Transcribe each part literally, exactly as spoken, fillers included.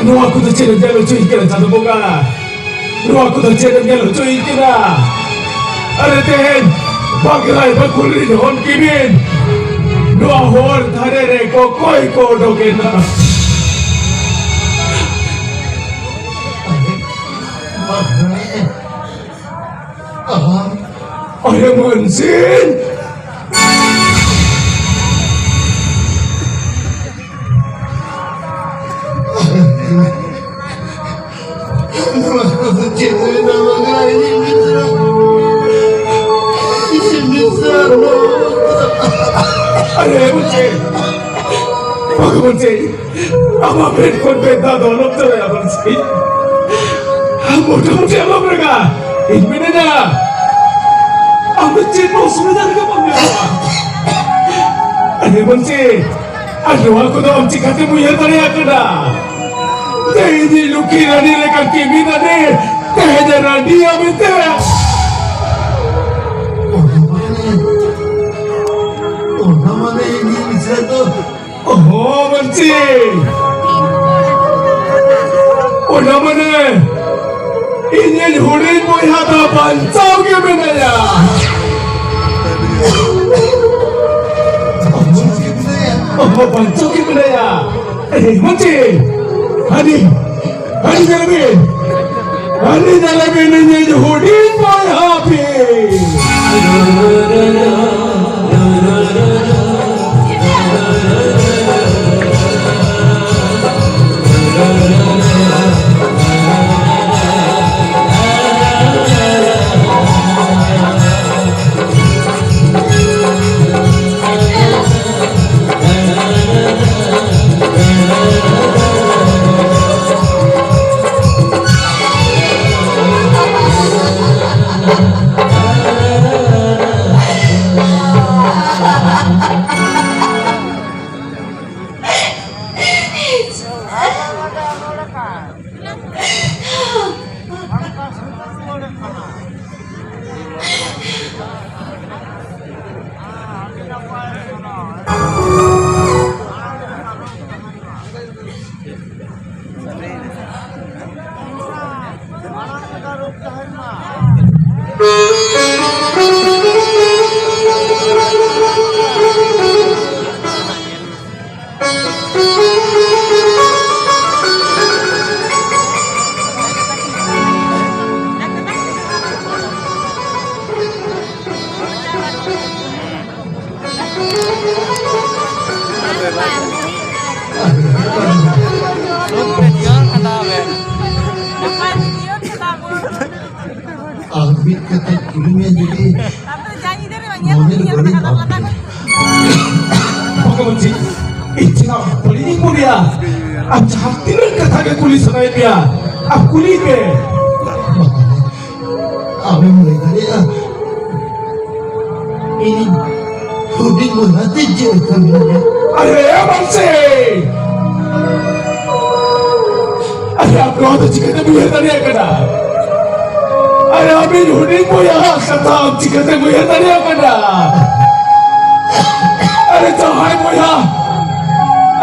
ᱱᱚᱣᱟ ᱠᱚᱫᱚ ᱪᱮᱫ ᱮᱢ ᱧᱮᱞ ᱦᱚᱪᱚᱭᱤᱧ ᱠᱟᱱᱟ, ᱪᱟᱸᱫᱚ ᱵᱚᱸᱜᱟ? ᱱᱚᱣᱟ ᱠᱚᱫᱚ ᱪᱮᱫ ᱮᱢ ᱧᱮᱞ ᱦᱚᱪᱚᱭᱤᱧ ᱠᱟᱱᱟ? ᱟᱨᱮ, ᱛᱮᱦᱮᱧ ᱵᱟᱜᱽᱞᱟᱭ ᱵᱟᱹᱠᱷᱩᱞ ᱨᱤᱱ ᱦᱚᱱ ᱠᱤᱢᱤᱱ ᱱᱚᱣᱟ ᱦᱚᱨ ᱫᱷᱟᱨᱮ ᱨᱮ ᱠᱚᱠᱚᱭ ᱠᱚ ᱚᱰᱚᱠ ᱮᱱᱟ᱾ ᱟᱨᱮ ᱢᱟᱹᱱᱥᱤᱱ! ᱱᱚᱣᱟ ᱠᱚᱫᱚ ᱪᱮᱫ ᱦᱩᱭᱱᱟ ᱵᱟᱝᱟ? ᱤᱧᱤᱡ ᱢᱤᱥᱨᱟ, ᱤᱧᱤᱡ ᱢᱤᱥᱨᱟ ᱱᱚᱣᱟ᱾ ᱟᱨᱮ ᱢᱟᱹᱱᱥᱤᱱ! ᱵᱟᱝᱟ ᱢᱟᱹᱱᱥᱤᱱ! ᱟᱢᱟᱜ ᱢᱮᱫ ᱠᱷᱚᱱ ᱢᱮᱫ ᱫᱟᱜ ᱫᱚ ᱟᱞᱚᱢ ᱪᱟᱞᱟᱭᱟ ᱢᱟᱹᱱᱥᱤᱱ᱾ ᱟᱢ ᱢᱚᱴᱟᱢᱩᱴᱤ ᱟᱞᱚᱢ ᱨᱟᱜᱟ᱾ ᱤᱧ ᱢᱤᱱᱟᱹᱧᱟ᱾ ᱟᱢ ᱫᱚ ᱪᱮᱫ ᱚᱥᱩᱵᱤᱫᱷᱟ ᱨᱮᱜᱮ ᱵᱟᱢ ᱧᱩᱨᱩᱜᱼᱟ᱾ ᱟᱨᱮ ᱢᱟᱹᱱᱥᱤᱱ, ᱟᱨ ᱱᱚᱣᱟ ᱠᱚᱫᱚ ᱟᱢ ᱪᱤᱠᱟᱹᱛᱮᱢ ᱩᱭᱦᱟᱹᱨ ᱫᱟᱲᱮᱭᱟᱜ ᱠᱟᱱᱟ? ᱛᱮᱦᱮᱧ ᱞᱩᱠᱷᱤ ᱨᱟᱱᱤ ᱞᱮᱠᱟ ᱠᱤᱢᱤᱱ ᱟᱱᱮ ᱛᱮᱦᱮᱧ ᱨᱟᱱᱤᱭᱟ ᱢᱮᱱᱛᱮ᱾ ᱚᱱᱟ ᱢᱟᱱᱮ, ᱚᱱᱟ ᱢᱟᱱᱮ ᱤᱧᱤᱡ ᱢᱤᱥᱨᱟ ᱫᱚ ᱚᱦᱚ, ᱢᱟᱹᱱᱥᱤ! ᱚᱱᱟ ᱢᱟᱱᱮ, ᱤᱧᱤᱡ ᱦᱩᱰᱤᱧ ᱵᱚᱭᱦᱟ ᱫᱚ ᱵᱟᱧᱪᱟᱣ ᱜᱮ ᱢᱮᱱᱟᱭᱟ᱾ ᱚᱦᱚ, ᱵᱟᱧᱪᱟᱣ ᱜᱮ ᱢᱮᱱᱟᱭᱟ᱾ ᱮ, ᱢᱟᱹᱱᱥᱤ! ᱦᱟᱹᱱᱤ, ᱦᱟᱹᱱᱤ ᱧᱮᱞ ᱢᱮ! ᱦᱟᱹᱱᱤ ᱧᱮᱞ ᱢᱮ, ᱤᱧᱤᱡ ᱦᱩᱰᱤᱧ ᱵᱚᱭᱦᱟ ᱯᱮ! ᱟᱨ ᱢᱤᱫ ᱠᱟᱛᱷᱟ ᱠᱩᱞᱤ ᱢᱮᱭᱟ ᱡᱩᱫᱤ ᱢᱚᱱᱮ ᱨᱮ ᱵᱟᱹᱲᱤᱡ ᱵᱷᱟᱵᱽ ᱢᱮᱱᱟᱜᱼᱟ᱾ ᱵᱷᱚᱜᱚᱵᱚᱛᱤ, ᱤᱧ ᱪᱮᱫᱟᱜ ᱵᱟᱹᱲᱤᱡ ᱤᱧ ᱢᱚᱱᱮᱭᱟ? ᱟᱢ ᱡᱟᱦᱟᱸ ᱛᱤᱱᱟᱹᱜ ᱠᱟᱛᱷᱟ ᱜᱮ ᱠᱩᱞᱤ ᱥᱟᱱᱟᱭᱮᱫ ᱢᱮᱭᱟ, ᱟᱢ ᱠᱩᱞᱤ ᱯᱮ᱾ ᱟᱢᱮᱢ ᱞᱟᱹᱭ ᱫᱟᱲᱮᱭᱟᱜᱼᱟ? ᱤᱧ ᱦᱩᱰᱤᱧ ᱵᱚᱭᱦᱟ ᱛᱮ ᱪᱮᱫ ᱞᱮᱠᱟ ᱢᱮᱱᱟᱜᱼᱟ? ᱟᱨᱮ ᱵᱟᱝᱥᱮ! ᱟᱨᱮ ᱟᱢ ᱱᱚᱣᱟ ᱫᱚ ᱪᱤᱠᱟᱹᱛᱮᱢ ᱩᱭᱦᱟᱹᱨ ᱫᱟᱲᱮᱭᱟᱜ ᱠᱟᱱᱟ? ᱟᱨᱮ ᱟᱢᱤᱡ ᱦᱩᱰᱤᱧ ᱵᱚᱭᱦᱟ ᱟᱜ ᱠᱟᱛᱷᱟ ᱟᱢ ᱪᱤᱠᱟᱹᱛᱮᱢ ᱩᱭᱦᱟᱹᱨ ᱫᱟᱲᱮᱭᱟᱜ ᱠᱟᱱᱟ? ᱟᱨᱮ ᱡᱟᱦᱟᱸᱭ ᱵᱚᱭᱦᱟ,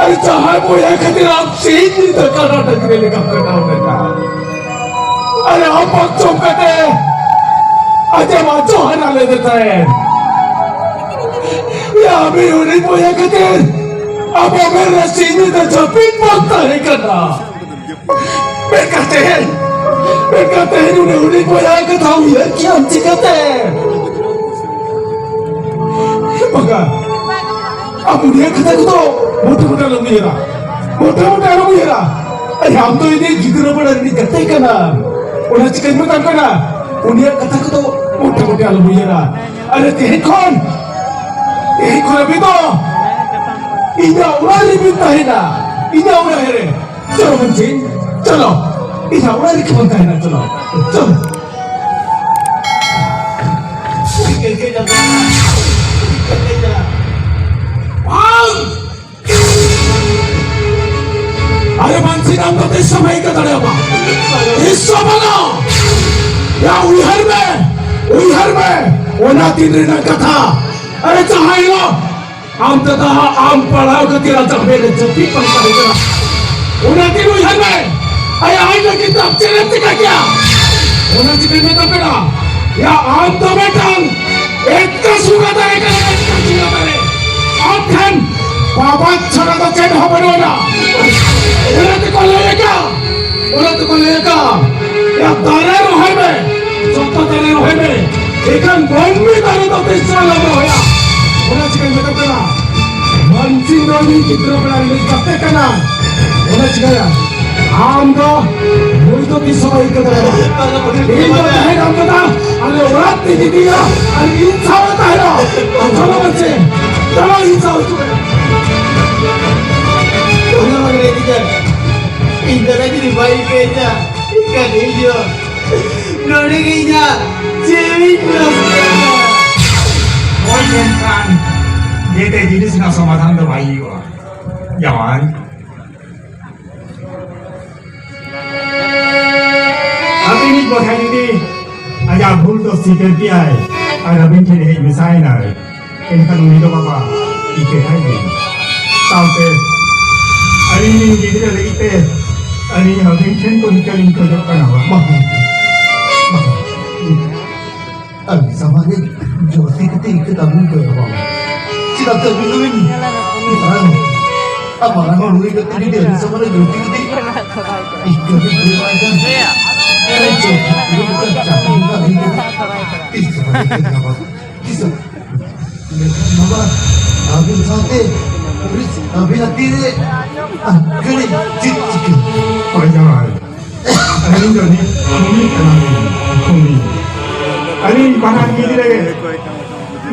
ᱟᱨᱮ ᱡᱟᱦᱟᱸᱭ ᱵᱚᱭᱦᱟ ᱠᱷᱟᱹᱛᱤᱨ ᱟᱢ ᱥᱤᱧ ᱧᱤᱫᱟᱹ ᱠᱟᱰᱟ ᱰᱟᱹᱝᱨᱤ ᱞᱮᱠᱟᱢ ᱠᱟᱴᱟᱣ ᱞᱮᱱᱟ᱾ ᱟᱨᱮ ᱟᱯᱟᱛ ᱡᱚᱢ ᱠᱟᱛᱮ ᱟᱡ ᱮ ᱵᱟᱧᱪᱟᱣ ᱦᱟᱨᱟ ᱞᱮᱫᱮ ᱛᱟᱦᱮᱸᱫ᱾ ᱭᱟ, ᱟᱢᱤᱡ ᱦᱩᱰᱤᱧ ᱵᱚᱭᱦᱟ ᱠᱷᱟᱹᱛᱤᱨ ᱟᱵᱚ ᱢᱮᱫ ᱨᱮ ᱥᱤᱧ ᱧᱤᱫᱟᱹ ᱡᱟᱹᱯᱤᱫ ᱵᱟᱝ ᱛᱟᱦᱮᱸ ᱠᱟᱱᱟ᱾ ᱢᱮᱱᱠᱷᱟᱱ ᱛᱮᱦᱮᱧ, ᱢᱮᱱᱠᱷᱟᱱ ᱛᱮᱦᱮᱧ ᱩᱱᱤ ᱦᱩᱰᱤᱧ ᱵᱚᱭᱦᱟ ᱠᱟᱛᱷᱟ ᱩᱭᱦᱟᱹᱨ ᱠᱮᱭᱟᱢ ᱪᱤᱠᱟᱹᱛᱮ? ᱵᱟᱝᱟ, ᱟᱢ ᱩᱱᱤᱭᱟᱜ ᱠᱟᱛᱷᱟ ᱠᱚᱫᱚ ᱢᱚᱴᱮ ᱢᱚᱴᱮ ᱟᱞᱚᱢ ᱩᱭᱦᱟᱹᱨᱟ, ᱢᱚᱴᱮ ᱢᱚᱴᱮ ᱟᱞᱚᱢ ᱩᱭᱦᱟᱹᱨᱟ᱾ ᱟᱨ ᱟᱢ ᱫᱚ ᱤᱧ ᱜᱤᱫᱽᱨᱟᱹ ᱵᱮᱲᱟ ᱨᱤᱱᱤᱡ ᱜᱟᱛᱮ ᱠᱟᱱᱟᱢ, ᱚᱱᱟ ᱪᱤᱠᱟᱹᱧ ᱢᱮᱛᱟᱢ ᱠᱟᱱᱟ? ᱩᱱᱤᱭᱟᱜ ᱠᱟᱛᱷᱟ ᱠᱚᱫᱚ ᱢᱚᱴᱮ ᱢᱚᱴᱮ ᱟᱞᱚᱢ ᱩᱭᱦᱟᱹᱨᱟ᱾ ᱟᱨᱮ ᱛᱮᱦᱮᱧ ᱠᱷᱚᱱ, ᱛᱮᱦᱮᱧ ᱠᱷᱚᱱ ᱟᱹᱵᱤᱱ ᱫᱚ ᱤᱧᱟᱜ ᱚᱲᱟᱜ ᱨᱮᱵᱤᱱ ᱛᱟᱦᱮᱱᱟ, ᱤᱧᱟᱜ ᱚᱲᱟᱜ ᱨᱮ᱾ ᱪᱚᱞᱚ ᱵᱚᱱ ᱪᱮᱫ, ᱪᱚᱞᱚ, ᱤᱧᱟᱜ ᱚᱲᱟᱜ ᱨᱮᱜᱮ ᱵᱚᱱ ᱛᱟᱦᱮᱱᱟ, ᱪᱚᱞᱚ, ᱪᱚᱞᱚ᱾ ᱵᱟᱝ! ᱟᱨᱮ ᱵᱟᱝ, ᱪᱮᱫ ᱟᱢ ᱫᱚ ᱛᱤᱥ ᱦᱚᱸ ᱵᱟᱭ ᱤᱠᱟᱹ ᱫᱟᱲᱮᱭᱟᱢᱟ, ᱛᱤᱥ ᱦᱚᱸ ᱵᱟᱝᱟ᱾ ᱭᱟ, ᱩᱭᱦᱟᱹᱨ ᱢᱮ, ᱩᱭᱦᱟᱹᱨ ᱢᱮ, ᱚᱱᱟ ᱫᱤᱱ ᱨᱮᱱᱟᱜ ᱠᱟᱛᱷᱟ᱾ ᱟᱨᱮ ᱡᱟᱦᱟᱸ ᱦᱤᱞᱳᱜ ᱟᱢ ᱫᱟᱫᱟ ᱟᱢ ᱯᱟᱲᱦᱟᱣ ᱠᱷᱟᱹᱛᱤᱨ ᱟᱡᱟᱜ ᱢᱮᱫ ᱨᱮ ᱡᱟᱹᱯᱤᱫ ᱵᱟᱝ ᱛᱟᱦᱮᱸ ᱠᱟᱱᱟ᱾ ᱚᱱᱟᱛᱮ ᱩᱭᱦᱟᱹᱨ ᱢᱮ, ᱟᱭᱟᱜ ᱟᱭ ᱞᱟᱹᱜᱤᱫ ᱛᱮ ᱟᱢ ᱪᱮᱫ ᱮᱢ ᱪᱤᱠᱟ ᱠᱮᱭᱟ? ᱚᱱᱟ ᱪᱤᱠᱟᱹᱧ ᱢᱮᱛᱟᱢ ᱠᱟᱱᱟ, ᱭᱟ ᱟᱢ ᱫᱚ ᱢᱤᱫᱴᱟᱝ ᱮᱛᱠᱟ ᱥᱩᱜᱟ ᱫᱟᱨᱮ ᱠᱟᱱᱟ, ᱮᱛᱠᱟ ᱥᱩᱜᱟ ᱫᱟᱨᱮ᱾ ᱟᱢ ᱴᱷᱮᱱ ᱵᱟᱵᱟ ᱪᱷᱟᱲᱟ ᱫᱚ ᱪᱮᱫ ᱦᱚᱸ ᱵᱟᱹᱱᱩᱜ ᱟᱱᱟ᱾ ᱚᱱᱟ ᱛᱮᱠᱚ ᱞᱟᱹᱭ ᱟᱠᱟᱫ, ᱚᱱᱟ ᱛᱮᱠᱚ ᱞᱟᱹᱭ ᱟᱠᱟᱫ, ᱭᱟ ᱫᱟᱨᱮ ᱨᱚᱦᱚᱭ ᱢᱮ, ᱡᱚᱛᱚ ᱫᱟᱨᱮ ᱨᱚᱦᱚᱭ ᱢᱮ, ᱮᱠᱷᱟᱱ ᱢᱟᱹᱱᱢᱤ ᱫᱟᱨᱮ ᱫᱚ ᱛᱤᱥ ᱦᱚᱸ ᱟᱞᱚᱢ ᱨᱚᱦᱚᱭᱟ᱾ ᱚᱱᱟ ᱪᱤᱠᱟᱹᱧ ᱢᱮᱛᱟᱢ ᱠᱟᱱᱟ, ᱢᱟᱱᱥᱤᱝ ᱫᱚ ᱩᱱᱤ ᱜᱤᱫᱽᱨᱟᱹ ᱵᱮᱲᱟ ᱨᱤᱱᱤᱡ ᱜᱟᱛᱮ ᱠᱟᱱᱟ᱾ ᱚᱱᱟ ᱪᱤᱠᱟᱹᱭᱟ? ᱟᱢ ᱫᱚ ᱱᱩᱭ ᱫᱚ ᱛᱤᱥ ᱦᱚᱸ ᱵᱟᱭ ᱟᱹᱭᱠᱟᱹᱣ ᱫᱟᱲᱮᱭᱟᱜᱼᱟ᱾ ᱤᱧ ᱫᱚ ᱛᱟᱦᱮᱸ ᱠᱟᱱ ᱠᱟᱛᱷᱟ, ᱟᱞᱮ ᱚᱲᱟᱜ ᱛᱮ ᱤᱫᱤᱭᱟ ᱟᱨ ᱤᱧ ᱥᱟᱶ ᱮ ᱛᱟᱦᱮᱱᱟ᱾ ᱟᱨ ᱪᱚᱞᱚ ᱢᱟᱥᱮ, ᱪᱚᱞᱚ ᱤᱧ ᱥᱟᱶ ᱦᱤᱡᱩᱜ ᱢᱮ᱾ ᱚᱱᱟ ᱢᱟ ᱞᱟᱹᱭ ᱠᱮᱫᱟ, ᱤᱧ ᱫᱟᱫᱟ ᱡᱩᱫᱤ ᱵᱟᱭ ᱟᱹᱭᱠᱟᱹᱣ ᱫᱟ, ᱮᱱᱠᱷᱟᱱ ᱤᱧ ᱫᱚ ᱱᱚᱰᱮ ᱜᱮ ᱤᱧᱟᱜ ᱡᱤᱣᱤᱧ ᱱᱚᱥᱴᱚᱭᱟ᱾ ᱦᱳᱭ, ᱢᱮᱱᱠᱷᱟᱱ ᱡᱮᱛᱮ ᱡᱤᱱᱤᱥ ᱨᱮᱱᱟᱜ ᱥᱚᱢᱟᱫᱷᱟᱱ ᱫᱚ ᱵᱟᱭ ᱦᱩᱭᱩᱜᱼᱟ᱾ ᱡᱟᱶᱟᱭ, ᱟᱹᱵᱤᱱᱤᱡ ᱵᱚᱭᱦᱟ ᱡᱩᱫᱤ ᱟᱡᱟᱜ ᱵᱷᱩᱞ ᱫᱚ ᱥᱤᱠᱟᱹᱨ ᱠᱮᱜᱼᱟᱭ ᱟᱨ ᱟᱹᱵᱤᱱ ᱴᱷᱮᱱ ᱦᱮᱡ ᱢᱮᱥᱟᱭᱮᱱᱟᱭ, ᱮᱱᱠᱷᱟᱱ ᱩᱱᱤ ᱫᱚ ᱵᱟᱵᱟ ᱤᱠᱟᱹ ᱠᱟᱭ ᱵᱤᱱ᱾ ᱥᱟᱶᱛᱮ ᱟᱹᱞᱤᱧ ᱨᱤᱱ ᱜᱤᱫᱽᱨᱟᱹ ᱞᱟᱹᱜᱤᱫ ᱛᱮ ᱟᱹᱞᱤᱧ ᱟᱹᱵᱤᱱ ᱴᱷᱮᱱ ᱠᱚ ᱤᱠᱟᱹ ᱞᱤᱧ ᱠᱷᱚᱡᱚᱜ ᱠᱟᱱᱟ, ᱵᱟᱵᱟ᱾ ᱵᱟᱵᱟ, ᱟᱹᱞᱤᱧ ᱥᱟᱢᱟᱝ ᱨᱮ ᱡᱳᱨ ᱛᱮ ᱠᱟᱛᱮ ᱤᱠᱟᱹ ᱫᱚ ᱟᱞᱚᱵᱤᱱ ᱠᱷᱚᱡᱚᱜᱼᱟ, ᱵᱟᱵᱟ᱾ ᱪᱮᱫᱟᱜ ᱥᱮ ᱟᱹᱵᱤᱱ ᱫᱚᱵᱤᱱ ᱢᱟᱨᱟᱝ ᱦᱚᱲ᱾ ᱟᱨ ᱢᱟᱨᱟᱝ ᱦᱚᱲ ᱦᱩᱭ ᱠᱟᱛᱮ ᱡᱩᱫᱤ ᱟᱹᱞᱤᱧ ᱥᱟᱢᱟᱝ ᱨᱮ ᱡᱳᱨ ᱛᱮ ᱠᱟᱛᱮ ᱤᱠᱟᱹ ᱵᱤᱱ ᱠᱷᱚᱡᱚᱜᱼᱟ, ᱮᱱᱠᱷᱟᱱ ᱟᱹᱞᱤᱧ ᱪᱮᱫ ᱪᱟᱹᱠᱨᱤ ᱵᱟᱹᱠᱨᱤ ᱪᱟᱹᱠᱨᱤ ᱵᱟᱹᱠᱨᱤ ᱛᱤᱥ ᱦᱚᱸ ᱵᱟᱹᱞᱤᱧ ᱧᱟᱢᱟ᱾ ᱛᱤᱥ ᱦᱚᱸ᱾ ᱵᱟᱵᱟ, ᱟᱹᱵᱤᱱ ᱥᱟᱶᱛᱮ ᱯᱩᱞᱤᱥ ᱟᱹᱵᱤᱱᱟᱜ ᱛᱤ ᱨᱮ ᱟᱨ ᱠᱟᱹᱞᱤ ᱪᱮᱫ ᱪᱤᱠᱟᱹ? ᱦᱳᱭ ᱡᱟᱶᱟᱭ, ᱟᱹᱞᱤᱧ ᱫᱚ ᱱᱤᱛ ᱠᱷᱩᱱᱤ ᱠᱟᱱᱟᱞᱤᱧ, ᱠᱷᱩᱱᱤ᱾ ᱟᱹᱞᱤᱧ ᱵᱟᱱᱟᱨ ᱜᱤᱫᱽᱨᱟᱹ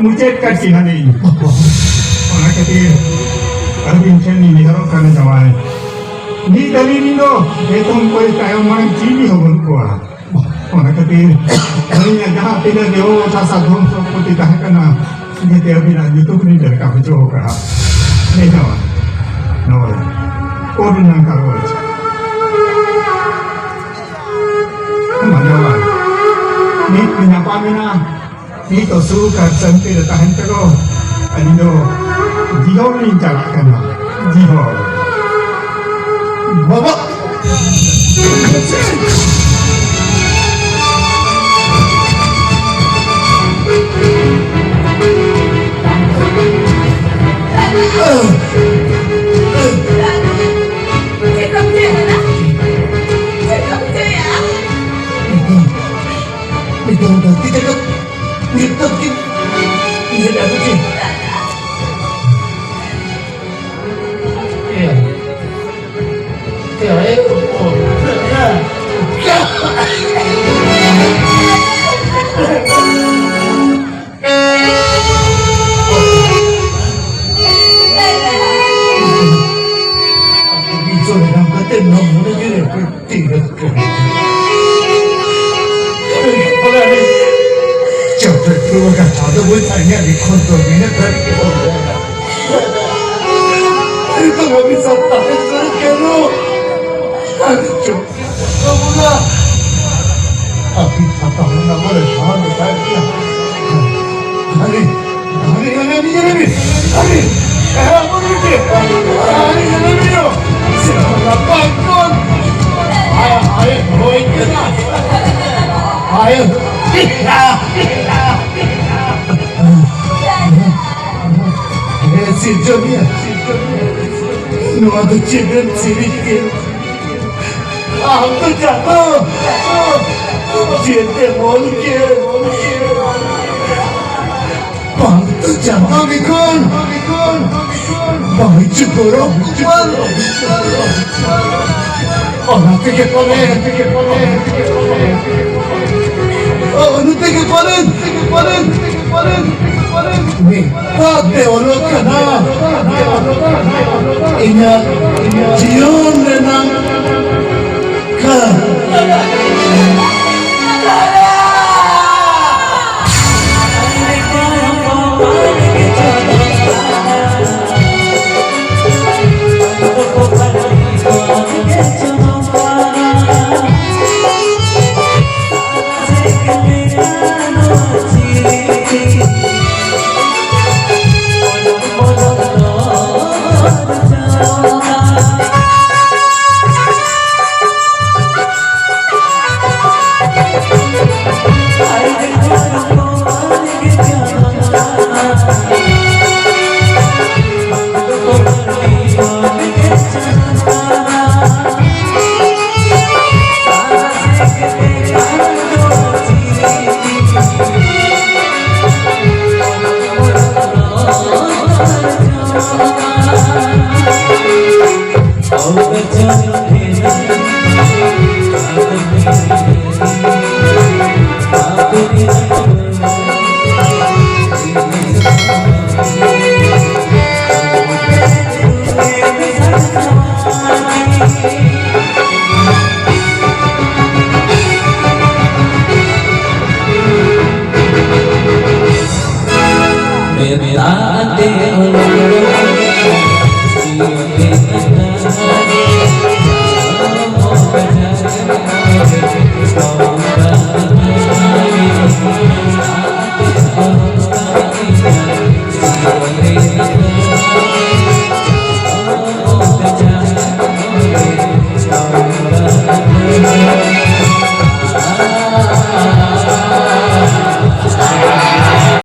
ᱢᱩᱪᱟᱹᱫ ᱠᱟᱫ ᱠᱤᱱᱟᱞᱤᱧ᱾ ᱚᱱᱟ ᱠᱷᱟᱹᱛᱤᱨ ᱟᱹᱵᱤᱱ ᱴᱷᱮᱱ ᱞᱤᱧ ᱱᱮᱦᱚᱨᱚᱜ ᱠᱟᱱᱟ ᱡᱟᱶᱟᱭ, ᱱᱤᱛ ᱟᱹᱞᱤᱧ ᱫᱚ ᱮᱛᱚᱢ ᱠᱚᱭ ᱛᱟᱭᱚᱢ ᱢᱟᱲᱟᱝ ᱪᱤᱞᱤ ᱦᱚᱸ ᱵᱟᱹᱱᱩᱜ ᱠᱚᱣᱟ᱾ ᱚᱱᱟ ᱠᱷᱟᱹᱛᱤᱨ ᱟᱹᱞᱤᱧᱟᱜ ᱡᱟᱦᱟᱸ ᱛᱤᱱᱟᱹᱜ ᱜᱮ ᱚᱛ ᱦᱟᱥᱟ ᱫᱷᱚᱱ ᱥᱚᱢᱯᱚᱛᱤ ᱛᱟᱦᱮᱸ ᱠᱟᱱᱟ, ᱡᱮᱛᱮ ᱟᱹᱵᱤᱱᱟᱜ ᱧᱩᱛᱩᱢ ᱞᱤᱧ ᱨᱟᱠᱟᱵ ᱦᱚᱪᱚ ᱟᱠᱟᱫᱼᱟ᱾ ᱦᱮᱸ ᱡᱟᱶᱟᱭ, ᱱᱚᱜᱼᱚᱭ ᱠᱳᱨᱴ ᱨᱮᱱᱟᱜ ᱠᱟᱜᱚᱡᱽ᱾ ᱢᱟ ᱡᱟᱶᱟᱭ, ᱱᱤᱛ ᱯᱮ ᱧᱟᱯᱟᱢ ᱮᱱᱟ, ᱱᱤᱛ ᱫᱚ ᱥᱩᱠ ᱟᱨ ᱥᱟᱹᱱᱛᱤ ᱨᱮ ᱛᱟᱦᱮᱱ ᱯᱮ ᱜᱚ᱾ ᱟᱹᱞᱤᱧ ᱫᱚ ᱡᱤᱦᱚᱞ ᱞᱤᱧ ᱪᱟᱞᱟᱜ ᱠᱟᱱᱟ, ᱡᱤᱦᱚᱞ᱾ ᱵᱟᱵᱟ᱾ ᱪᱮᱫ ᱠᱚᱢ ᱪᱤᱠᱟᱹᱭ ᱠᱟᱱᱟ? ᱪᱮᱫ ᱠᱚᱢ ᱪᱤᱠᱟᱹᱭᱟ? ᱱᱤᱛᱚᱜ ᱫᱷᱟᱹᱨᱛᱤ ᱡᱟᱠᱟᱛ ᱱᱤᱛᱚᱜ ᱜᱮ ᱧᱮᱞ ᱟᱹᱜᱩ ᱠᱮᱫ᱾ ᱪᱟᱯᱮ ᱯᱩᱨᱟᱹ ᱠᱟᱛᱷᱟ ᱫᱚ ᱵᱟᱹᱧ ᱟᱸᱡᱚᱢ ᱠᱷᱚᱱ ᱫᱚ ᱱᱤᱱᱟᱹᱜ ᱫᱷᱟᱹᱵᱤᱡ ᱜᱮ ᱦᱚᱲ ᱞᱟᱹᱭᱟ᱾ ᱱᱤᱛᱚᱜ ᱦᱟᱹᱵᱤᱡ ᱥᱟᱯᱛᱟ ᱨᱮ ᱠᱮᱱ ᱟᱹᱰᱤ ᱪᱚᱴ ᱛᱟᱵᱚᱱᱟ᱾ ᱟᱹᱵᱤᱱ ᱥᱟᱯᱛᱟ ᱦᱚᱸ ᱱᱟᱢᱵᱟᱨ ᱮ ᱥᱟᱦᱟ ᱞᱮᱠᱟ ᱜᱮᱭᱟ᱾ ᱟᱹᱰᱤ, ᱟᱹᱰᱤ, ᱟᱹᱰᱤ, ᱟᱹᱰᱤ, ᱟᱹᱰᱤ, ᱟᱹᱰᱤ, ᱟᱹᱰᱤ, ᱟᱹᱰᱤ, ᱟᱹᱰᱤ, ᱟᱹᱰᱤ, ᱟᱹᱰᱤ, ᱟᱹᱰᱤ, ᱟᱹᱰᱤ, ᱟᱹᱰᱤ, ᱟᱹᱰᱤ, ᱟᱹᱰᱤ, ᱟᱹᱰᱤ, ᱟᱹᱰᱤ, ᱦᱳᱭ ᱠᱟᱱᱟ᱾ ᱟᱭᱳ᱾ ᱦᱮᱸ, ᱥᱤᱨᱡᱚᱱᱤᱭᱟᱹ, ᱱᱚᱣᱟ ᱫᱚ ᱪᱮᱫ ᱮᱢ ᱥᱮᱨᱮᱧ ᱠᱮᱫ? ᱟᱢ ᱫᱚ ᱪᱟᱸᱫᱚ, ᱪᱮᱫ ᱮᱢ ᱚᱞ ᱠᱮᱫ? ᱵᱟᱝ ᱫᱚ ᱪᱟᱸᱫᱚ ᱞᱤᱠᱷᱚᱱ, ᱵᱟᱝ ᱪᱚ ᱜᱚᱨᱚᱵ ᱠᱚᱯᱟᱞ᱾ ᱚᱱᱟ ᱛᱮᱜᱮ ᱯᱟᱞᱮ, ᱚᱱᱟ ᱛᱮᱜᱮ ᱯᱟᱞᱮ, ᱢᱤᱫ ᱫᱷᱟᱣ ᱛᱮ ᱚᱞᱚᱜ ᱠᱟᱱᱟ ᱤᱧᱟᱹᱜ ᱡᱤᱭᱚᱱ ᱨᱮᱱᱟᱜ ᱠᱟᱛᱷᱟ᱾ ᱢᱮᱛᱟ ᱫᱮ ᱩᱱᱤ᱾